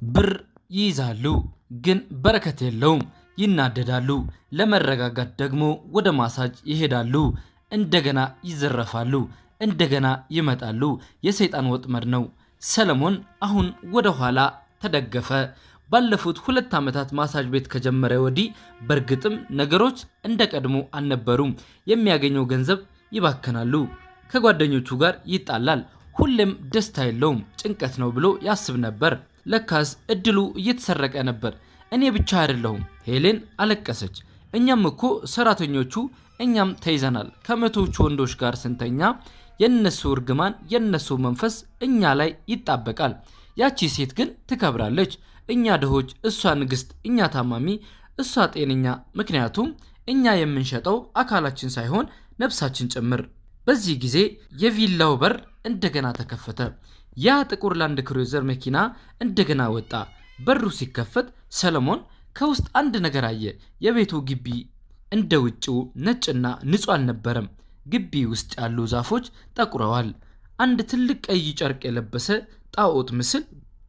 ብር ይይዛሉ፣ ግን በረከት የለውም። ይናደዳሉ። ለመረጋጋት ደግሞ ወደ ማሳጅ ይሄዳሉ። እንደገና ይዘረፋሉ። እንደገና ይመጣሉ። የሰይጣን ወጥመድ ነው። ሰለሞን አሁን ወደ ኋላ ተደገፈ። ባለፉት 2 ዓመታት ማሳጅ ቤት ከጀመረ ወዲህ በእርግጥም ነገሮች እንደ ቀድሞ አልነበሩም። የሚያገኘው ገንዘብ ይባክናሉ። ከጓደኞቹ ጋር ይጣላል። ሁሌም ደስታ የለውም፣ ጭንቀት ነው ብሎ ያስብ ነበር። ለካስ እድሉ እየተሰረቀ ነበር። እኔ ብቻ አይደለሁም። ሄሌን አለቀሰች። እኛም እኮ ሰራተኞቹ፣ እኛም ተይዘናል። ከመቶዎቹ ወንዶች ጋር ስንተኛ የነሱ እርግማን የነሱ መንፈስ እኛ ላይ ይጣበቃል። ያቺ ሴት ግን ትከብራለች። እኛ ድሆች፣ እሷ ንግስት፣ እኛ ታማሚ፣ እሷ ጤነኛ። ምክንያቱም እኛ የምንሸጠው አካላችን ሳይሆን ነፍሳችን ጭምር። በዚህ ጊዜ የቪላው በር እንደገና ተከፈተ። ያ ጥቁር ላንድ ክሩዘር መኪና እንደገና ወጣ። በሩ ሲከፈት ሰለሞን ከውስጥ አንድ ነገር አየ። የቤቱ ግቢ እንደ ውጭው ነጭና ንጹህ አልነበረም። ግቢ ውስጥ ያሉ ዛፎች ጠቁረዋል። አንድ ትልቅ ቀይ ጨርቅ የለበሰ ጣዖት ምስል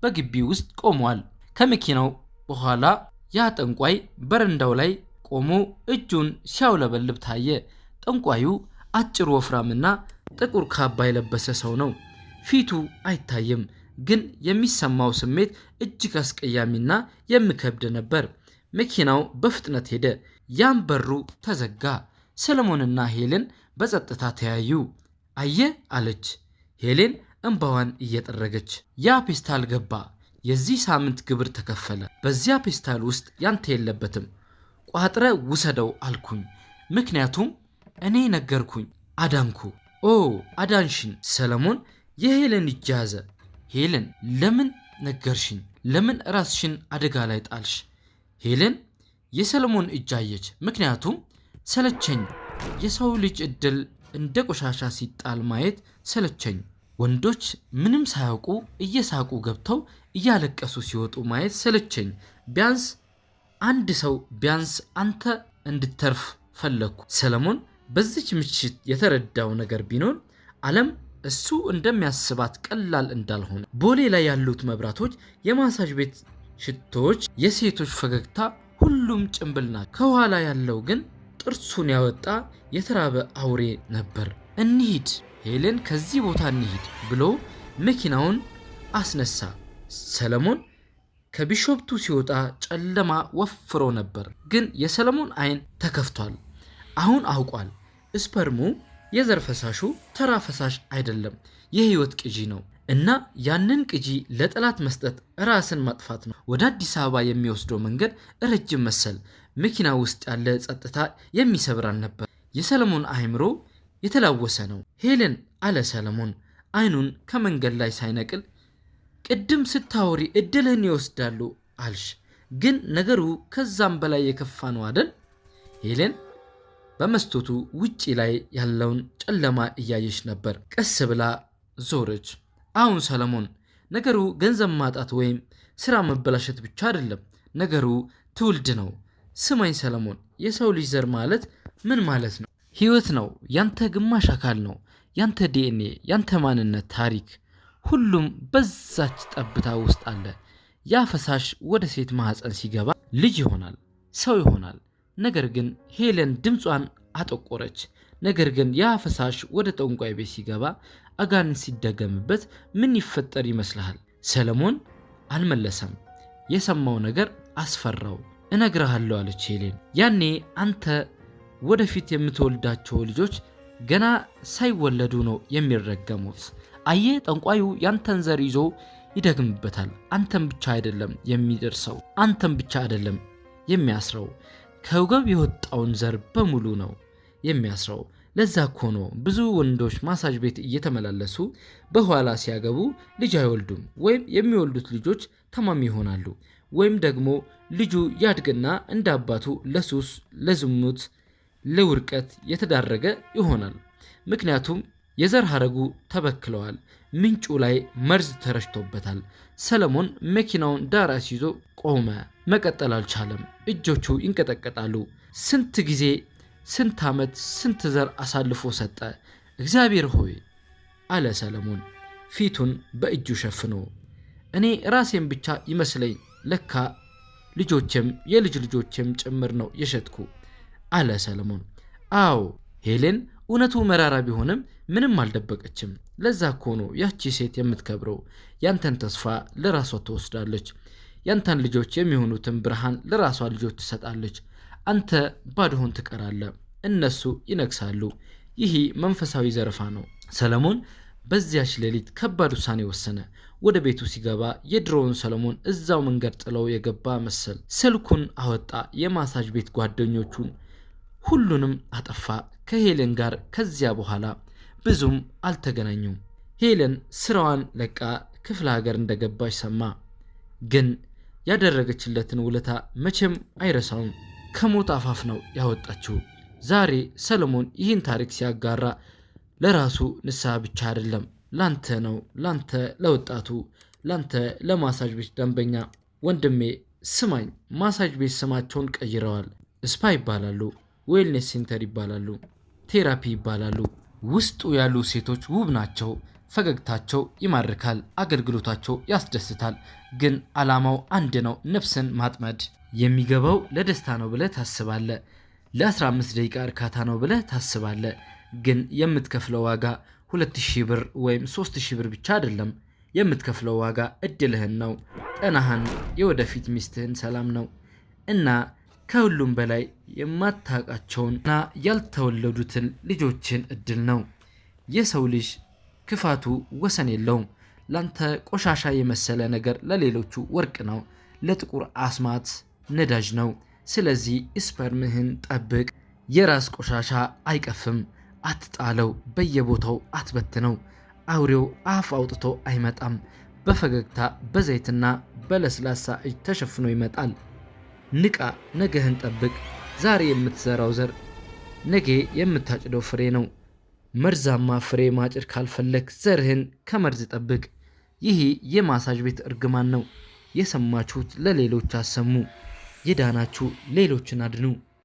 በግቢ ውስጥ ቆሟል። ከመኪናው በኋላ ያ ጠንቋይ በረንዳው ላይ ቆሞ እጁን ሲያውለበልብ ታየ። ጠንቋዩ አጭር ወፍራምና ጥቁር ካባ የለበሰ ሰው ነው። ፊቱ አይታይም፣ ግን የሚሰማው ስሜት እጅግ አስቀያሚና የሚከብድ ነበር። መኪናው በፍጥነት ሄደ። ያም በሩ ተዘጋ። ሰለሞንና ሄሌን በጸጥታ ተያዩ። አየ አለች ሄሌን እንባዋን እየጠረገች። ያ ፔስታል ገባ። የዚህ ሳምንት ግብር ተከፈለ። በዚያ ፔስታል ውስጥ ያንተ የለበትም። ቋጥረ ውሰደው አልኩኝ። ምክንያቱም እኔ ነገርኩኝ። አዳንኩ። ኦ አዳንሽን። ሰለሞን የሄለን እጅ ያዘ። ሄለን ለምን ነገርሽኝ? ለምን ራስሽን አደጋ ላይ ጣልሽ? ሄለን የሰለሞን እጅ አየች። ምክንያቱም ሰለቸኝ። የሰው ልጅ እድል እንደ ቆሻሻ ሲጣል ማየት ሰለቸኝ። ወንዶች ምንም ሳያውቁ እየሳቁ ገብተው እያለቀሱ ሲወጡ ማየት ሰለቸኝ። ቢያንስ አንድ ሰው፣ ቢያንስ አንተ እንድተርፍ ፈለግኩ። ሰለሞን በዚች ምሽት የተረዳው ነገር ቢኖር ዓለም እሱ እንደሚያስባት ቀላል እንዳልሆነ። ቦሌ ላይ ያሉት መብራቶች፣ የማሳጅ ቤት ሽቶዎች፣ የሴቶች ፈገግታ፣ ሁሉም ጭንብል ናቸው። ከኋላ ያለው ግን ጥርሱን ያወጣ የተራበ አውሬ ነበር። እንሂድ ሄሌን፣ ከዚህ ቦታ እንሂድ ብሎ መኪናውን አስነሳ። ሰለሞን ከቢሾፍቱ ሲወጣ ጨለማ ወፍሮ ነበር፣ ግን የሰለሞን አይን ተከፍቷል። አሁን አውቋል። Sperm ኡ፣ የዘር ፈሳሹ ተራ ፈሳሽ አይደለም፣ የህይወት ቅጂ ነው። እና ያንን ቅጂ ለጠላት መስጠት ራስን ማጥፋት ነው። ወደ አዲስ አበባ የሚወስደው መንገድ ረጅም መሰል። መኪና ውስጥ ያለ ጸጥታ የሚሰብር አልነበር። የሰለሞን አእምሮ የተላወሰ ነው። ሄለን፣ አለ ሰለሞን አይኑን ከመንገድ ላይ ሳይነቅል፣ ቅድም ስታወሪ እድልህን ይወስዳሉ አልሽ፣ ግን ነገሩ ከዛም በላይ የከፋ ነው አደል? ሄለን በመስታወቱ ውጪ ላይ ያለውን ጨለማ እያየች ነበር። ቀስ ብላ ዞረች። አሁን ሰለሞን፣ ነገሩ ገንዘብ ማጣት ወይም ስራ መበላሸት ብቻ አይደለም። ነገሩ ትውልድ ነው። ስማኝ ሰለሞን፣ የሰው ልጅ ዘር ማለት ምን ማለት ነው? ህይወት ነው። ያንተ ግማሽ አካል ነው። ያንተ ዲኤንኤ፣ ያንተ ማንነት፣ ታሪክ፣ ሁሉም በዛች ጠብታ ውስጥ አለ። ያ ፈሳሽ ወደ ሴት ማህፀን ሲገባ ልጅ ይሆናል፣ ሰው ይሆናል። ነገር ግን፣ ሄለን ድምጿን አጠቆረች። ነገር ግን ያ ፈሳሽ ወደ ጠንቋይ ቤት ሲገባ፣ አጋንንት ሲደገምበት ምን ይፈጠር ይመስልሃል? ሰለሞን አልመለሰም። የሰማው ነገር አስፈራው። እነግርሃለሁ አለች ሄሌን። ያኔ አንተ ወደፊት የምትወልዳቸው ልጆች ገና ሳይወለዱ ነው የሚረገሙት። አየ፣ ጠንቋዩ ያንተን ዘር ይዞ ይደግምበታል። አንተን ብቻ አይደለም የሚደርሰው፣ አንተን ብቻ አይደለም የሚያስረው፣ ከወገብ የወጣውን ዘር በሙሉ ነው የሚያስረው። ለዛ እኮ ነው ብዙ ወንዶች ማሳጅ ቤት እየተመላለሱ በኋላ ሲያገቡ ልጅ አይወልዱም፣ ወይም የሚወልዱት ልጆች ታማሚ ይሆናሉ፣ ወይም ደግሞ ልጁ ያድግና እንደ አባቱ ለሱስ፣ ለዝሙት፣ ለውድቀት የተዳረገ ይሆናል። ምክንያቱም የዘር ሐረጉ ተበክለዋል። ምንጩ ላይ መርዝ ተረጭቶበታል። ሰለሞን መኪናውን ዳር አስይዞ ቆመ። መቀጠል አልቻለም። እጆቹ ይንቀጠቀጣሉ። ስንት ጊዜ፣ ስንት ዓመት፣ ስንት ዘር አሳልፎ ሰጠ። እግዚአብሔር ሆይ፣ አለ ሰለሞን ፊቱን በእጁ ሸፍኖ። እኔ ራሴን ብቻ ይመስለኝ፣ ለካ ልጆቼም የልጅ ልጆቼም ጭምር ነው የሸጥኩ አለ ሰለሞን። አዎ፣ ሄሌን እውነቱ መራራ ቢሆንም ምንም አልደበቀችም። ለዛ እኮ ነው ያቺ ሴት የምትከብረው። ያንተን ተስፋ ለራሷ ትወስዳለች። ያንተን ልጆች የሚሆኑትን ብርሃን ለራሷ ልጆች ትሰጣለች። አንተ ባዶህን ትቀራለህ፣ እነሱ ይነግሳሉ። ይህ መንፈሳዊ ዘረፋ ነው። ሰለሞን በዚያች ሌሊት ከባድ ውሳኔ ወሰነ። ወደ ቤቱ ሲገባ የድሮውን ሰለሞን እዛው መንገድ ጥለው የገባ መሰል። ስልኩን አወጣ። የማሳጅ ቤት ጓደኞቹን ሁሉንም አጠፋ። ከሄለን ጋር ከዚያ በኋላ ብዙም አልተገናኙም። ሄለን ስራዋን ለቃ ክፍለ ሀገር እንደገባች ሰማ። ግን ያደረገችለትን ውለታ መቼም አይረሳውም። ከሞት አፋፍ ነው ያወጣችው። ዛሬ ሰለሞን ይህን ታሪክ ሲያጋራ ለራሱ ንስሐ ብቻ አይደለም፣ ላንተ ነው። ላንተ ለወጣቱ፣ ላንተ ለማሳጅ ቤት ደንበኛ። ወንድሜ ስማኝ፣ ማሳጅ ቤት ስማቸውን ቀይረዋል። Spa ይባላሉ፣ wellness center ይባላሉ፣ therapy ይባላሉ። ውስጡ ያሉ ሴቶች ውብ ናቸው። ፈገግታቸው ይማርካል፣ አገልግሎታቸው ያስደስታል። ግን ዓላማው አንድ ነው፣ ነፍስን ማጥመድ። የሚገባው ለደስታ ነው ብለህ ታስባለህ። ለ15 ደቂቃ እርካታ ነው ብለህ ታስባለህ። ግን የምትከፍለው ዋጋ 2000 ብር ወይም 3000 ብር ብቻ አይደለም። የምትከፍለው ዋጋ እድልህን ነው፣ ጤናህን፣ የወደፊት ሚስትህን ሰላም ነው እና ከሁሉም በላይ የማታውቃቸውንና ያልተወለዱትን ልጆችን እድል ነው። የሰው ልጅ ክፋቱ ወሰን የለውም። ላንተ ቆሻሻ የመሰለ ነገር ለሌሎቹ ወርቅ ነው፣ ለጥቁር አስማት ነዳጅ ነው። ስለዚህ sperm ህን ጠብቅ። የራስ ቆሻሻ አይቀፍም። አትጣለው፣ በየቦታው አትበትነው። አውሬው አፍ አውጥቶ አይመጣም። በፈገግታ በዘይትና በለስላሳ እጅ ተሸፍኖ ይመጣል። ንቃ፣ ነገህን ጠብቅ። ዛሬ የምትዘራው ዘር ነገ የምታጭደው ፍሬ ነው። መርዛማ ፍሬ ማጨድ ካልፈለግ ዘርህን ከመርዝ ጠብቅ። ይህ የማሳጅ ቤት እርግማን ነው። የሰማችሁት ለሌሎች አሰሙ። የዳናችሁ ሌሎችን አድኑ።